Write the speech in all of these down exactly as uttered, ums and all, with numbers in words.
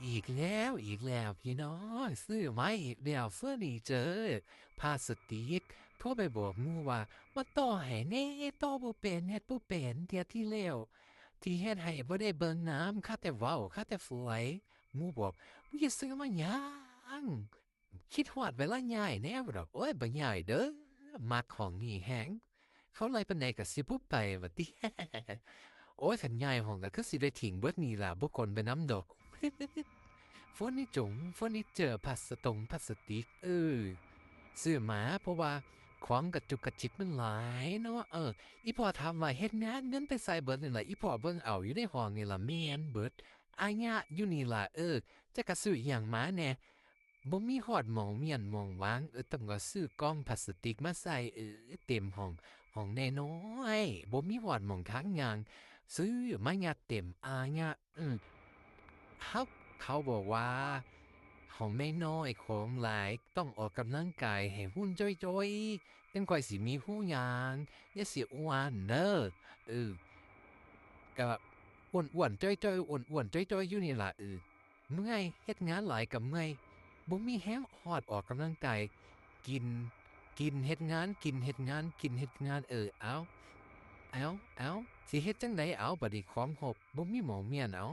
อีกแล้วอีกแล้วพี่น้อง ซื้อมาอีกแล้วเฟอร์นิเจอร์พลาสติก โทรไปบอกหมู่ว่า มาต่อให้แหน่ ต่อบ่เป็น เฮ็ดบ่เป็น เทื่อที่แล้ว ที่เฮ็ดให้บ่ได้เบิ่งนำ ข้าแต่เว้า ข้าแต่ฝอย หมู่บอก มึงจะซื้อมาหยัง คิดฮอดเวลาย้ายแหน่ บ่ดอก โอ้ย บ่ย้ายเด้อ มักห้องนี้แฮง เขาไล่ปานใดก็สิบ่ไป ว่าติ โอ้ย คันย้ายห้องก็คือสิได้ทิ้งเบิดนี่ล่ะ บ่ขนไปนำดอก เฟอร์นิจง เฟอร์นิเจอร์ พลาสตง พลาสติก เออ ซื้อมา เพราะว่าของกระจุกกระจิกมันหลายเนาะ เออ อีพ่อถามว่า เฮ็ดงานเงินไปใส่เบิดนี่ล่ะ อีพ่อเบิ่งเอาอยู่ในห้องนี่ล่ะ แม่นเบิด อาญะอยู่นี่ล่ะ เออ จักกะซื้ออิหยังมาแหน่ บ่มีฮอดหม่องเมียนหม่องหวาง เออ ต้องก็ซื้อกล่องพลาสติกมาใส่ เออ เต็มห้อง ห้องน้อยๆ บ่มีฮอดหม่องทางย่าง ซื้อมายัดเต็มอาญะ อืม เฮา เขาบอกว่า ห้องน้อยๆ ของหลาย ต้องออกกำลังกายให้หุ่นจ้อยๆ จั่งค่อยสิมีฮู้ย่าง อย่าสิอ้วนเด้อ เออ ก็อ้วนๆ จ้อยๆ อ้วนๆ จ้อยๆ อยู่นี่ล่ะ เออ เมื่อย เฮ็ดงานหลายก็เมื่อย บ่มีแฮงฮอดออกกำลังกาย กิน กินเฮ็ดงาน กินเฮ็ดงาน กินเฮ็ดงาน เออ เอา เอา เอา สิเฮ็ดจั่งใดเอา บัดนี้ของครบ บ่มีหม่องเมียนเอา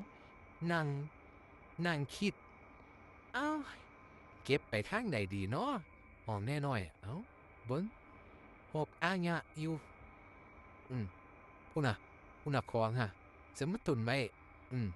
นั่ง นั่งคิด เอ้า เก็บไปทางใดดีน้อ ห้องน้อยๆ เอ้า เบิ่ง ครบอาญะอยู่ อืม พุ้นน่ะ พุ้นน่ะของฮะ สมมุติตุนไว้ อืม